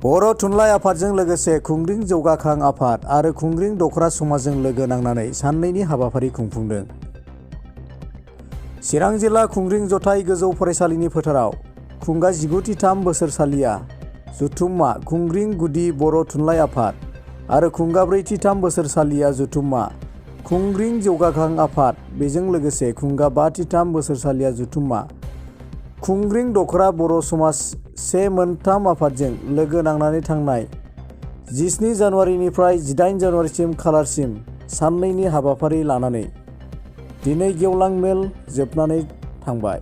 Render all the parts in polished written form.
बर' थुनलाइ आफादजों लोगोसे खुंग्रिं जौगाखां आफाद आरो खुंग्रिं दखरा समाजजों लोगो नांनानै साननैनि हाबाफारि खुंफुंदों। चिरां जिल्ला खुंग्रिं जथाइ गोजौ फरायसालिनि फोथाराव खुंगा 19 बोसोरसालिया जथुम्मा खुंग्रिं गुदि बर' थुनलाइ आफाद आरो खुंगा 4 बोसोरसालिया जथुम्मा खुंग्रिं जौगाखां आफाद बेजों लोगोसे खुंगा 5 बोसोरसालिया जथुम्मा खुंग्रिं दखरा बर' समाज 1-3 आफादजों लोगो नांनानै थांनाय 17 जानुवारिनिफ्राय 18 जानुवारिसिम खालारसिम साननैनि हाबाफारि लानानै दिनै गेवलां मेल जोबनानै थांबाय।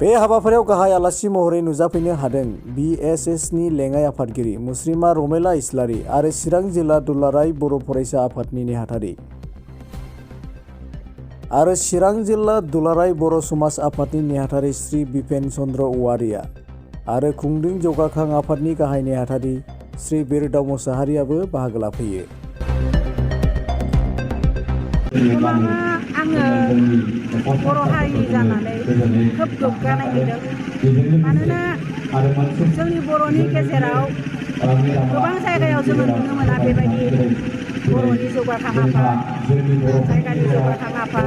बे हाबाफारियाव गाहाय आलासि महरै नुजाफैनो हादों BSSनि लेङाइ आफादगिरि मुस्रिमा रमेला इस्लारि आरो चिरां जिल्ला दुलाराय बर' फरायसा आफादनि नेहाथारि आरो चिरां जिल्ला दुलाराय बर' समाज आफादनि नेहाथारि श्री बिपेन चन्द्र औवारिया आरो खुंग्रिं जौगाखां आफादनि गाहाय नेहाथारि श्री बिरदाव मोसाहारियाबो बाहागो लाफैयो। आङो बर' हारि जानानै खोब गोग्गानाय मोनदों। मानोना जोंनि बर'नि गेजेराव गोबां जायगायाव जोङो नुनो मोना बेबायदि बर'नि जौगाखां आफाद, जायगानि जौगाखां आफाद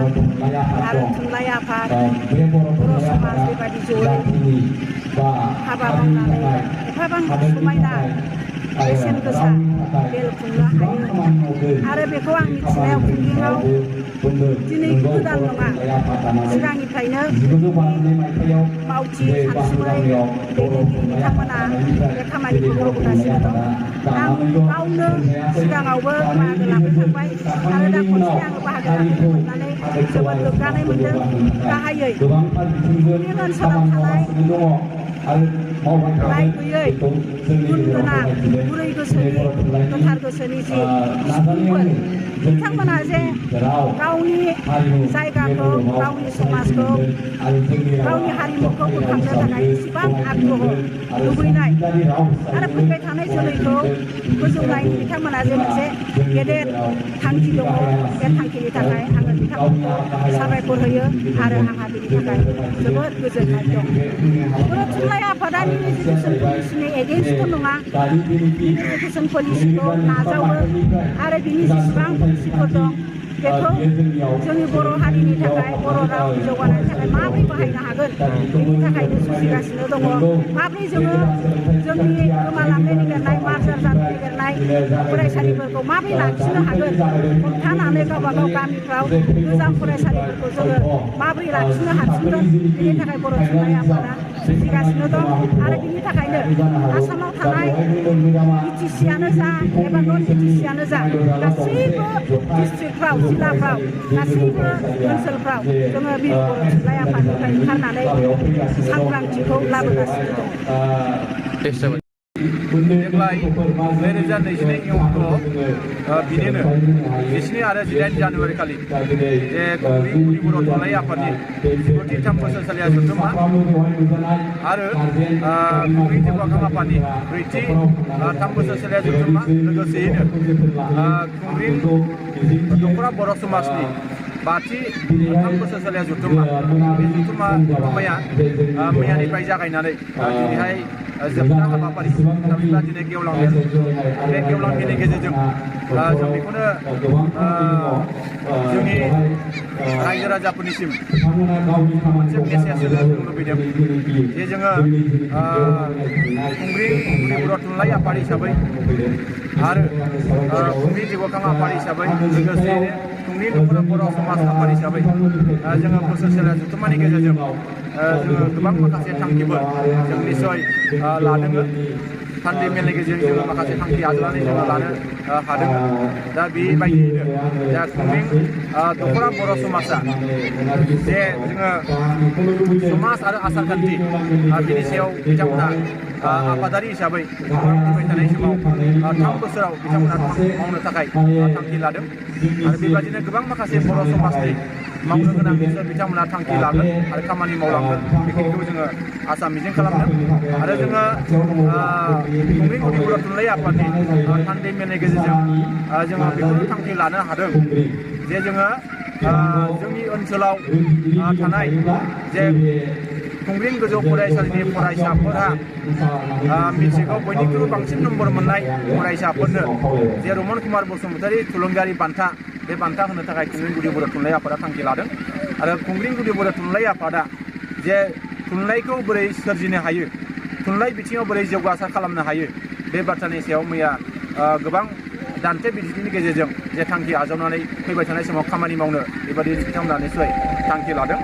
आरो थुनलाइ आफाद, बर' समाज बेबायदि जयै हाबा मावनानै एफाबां समायना बेसेन गोसा मेल खुंनो हायो आरो बेखौ आं मिथिनायाव खुंग्रिङाव दिनै गोदान नङा, सिगांनिफ्रायनो मावथि सानसुमै दैदेनगिरि बिथांमोना बे खामानिखौ मावबोगासिनो दं। आं गावनो सिगाङावबो बाहागो लाफैखांबाय आरो दा खनसे आङो बाहागो लाफैनो मोननानै जोबोद गोग्गानाय मोनदों। गाहायै खुंग्रिं ओनसोलाव थानाय राय गैयै गुन गोनां गुरै गोसोनि गोथार गोसोनि जि सुबुंफोर बिथांमोना जे गावनि जायगाखौ गावनि समाजखौ गावनि हारिमुखौ बोखांनो थाखाय एसेबां आग्रह लुबैनाय आरो फैबाय थानाय जोलैखौ फोजौनायनि बिथांमोना जे मोनसे गेदेर थांखि दङ। बे थांखिनि थाखाय आङो बिथांमोनखौ साबायखर होयो आरो आंहा बेनि थाखाय जोबोद गोजोननाय दं। बर' थुनलाइ आफादा इडुकेसन पलिसिनि एगेन्स्टबो नङा, इडुकेसन पलिसिखौ नाजावो आरो बिनि जेसेबां पलिसिफोर दं बेखौ जोंनि बर' हारिनि थाखाय बर' रावनि जौगानायनि थाखाय माबोरै बाहायनो हागोन बेनि थाखायनो जुजिगासिनो दङ। माबोरै जोङो जोंनि गोमालांनो नागिरनाय मार्जार जानो नागिरनाय फरायसालिफोरखौ माबोरै लाखिनो हागोन, हमथानानै गावबागाव गामिफ्राव गोजाम फरायसालिफोरखौ जोङो माबोरै लाखिनो हाफिनगोन बेनि थाखाय बर' थुनलाइ आफादा जुजिगासिनो दं आरो बिनि थाखायनो आसामाव थानाय BTC-आनो जा एबा नन BTC-आनो जा गासैबो डिस्ट्रिक्टफ्राव जिल्लाफ्राव गासैबो ओनसोलफ्राव जोङो बे बर' थुनलाइ आफादनिफ्राय ओंखारनानै सांग्रांथिखौ लाबोगासिनो दं। देग्लाय 2022 अक्ट' बिनिनो 17 आरो 18 जानुवारि खालि जे खुंग्रिं गुदि बर' थुनलाइ आफादनि 23 बोसोरसालिया जथुम्मा आरो खुंग्रिं जौगाखां आफादनि 3 बोसोरसालिया जथुम्मा लोगोसेयैनो खुंग्रिं दखरा बर' समाजनि 3 बोसोरसालिया जथुम्मा बे जथुम्मा मैयानिफ्राय जागायनानै दिनैहाय जोबथा हाबाफारि थामहिनबा दिनै गेवलां मेल। बे गेवलां मेलनि गेजेरजों जों बेखौनो जोंनि रायजो राजाफोरनिसिम मोनसे मेसेज होनो लुबैदों जे जोङो खुंग्रिं गुदि बर' थुनलाइ आफाद हिसाबै आरो खुंग्रिं जौगाखां आफाद हिसाबै लोगोसेयैनो खुंग्रिं दखरा बर' समाज आफाद हिसाबै जोङो बोसोरसालिया जथुम्मानि गेजेरजों जोङो गोबां माखासे थांखिफोर जों निस्सय लादों। सानदे मेलनि गेजेरजों जोङो माखासे थांखि आजावनानै जोङो लानो हादों। दा बेबायदियैनो दा खुंग्रिं दखरा बर' समाजा जे जोङो समाज आरो आसारखान्थि बिनि सायाव बिथांमोना आफादारि हिसाबै फैबाय थानाय समाव 3 बोसोराव बिथांमोना मावनो थाखाय थांखि लादों आरो बेबादिनो गोबां माखासे बर' समाजनि मावनो गोनां निस्सय बिथांमोना थांखि लागोन आरो खामानि मावलांगोन बेखिनिखौ जोङो आसा मिजिं खालामदों। आरो जोङो खुंग्रिं गुदि बर' थुनलाइ आफादनि सानदे मेलनि गेजेरजों जोङो बेखौनो थांखि लानो हादों जे जोङो जोंनि ओनसोलाव थानाय जे खुंग्रिं गोजौ फरायसालिनि फरायसाफोरा मिउजिकआव बयनिख्रुइबो बांसिन नम्बर मोननाय फरायसाफोरनो जे रमन कुमार बसुमतारी थुलुंगायारि बान्था बे बान्था होनो थाखाय खुंग्रिं गुदि बर' थुनलाइ आफादा थांखि लादों आरो खुंग्रिं गुदि बर' थुनलाइ आफादा जे थुनलाइखौ बोरै सोरजिनो हायो थुनलाइ बिथिङाव बोरै जौगासार खालामनो हायो बे बाथ्रानि सायाव मैया गोबां दान्थे बिदिन्थिनि गेजेरजों जे थांखि आजावनानै फैबाय थानाय समाव खामानि मावनो बेबायदि बिथांमोना निस्सय थांखि लादों।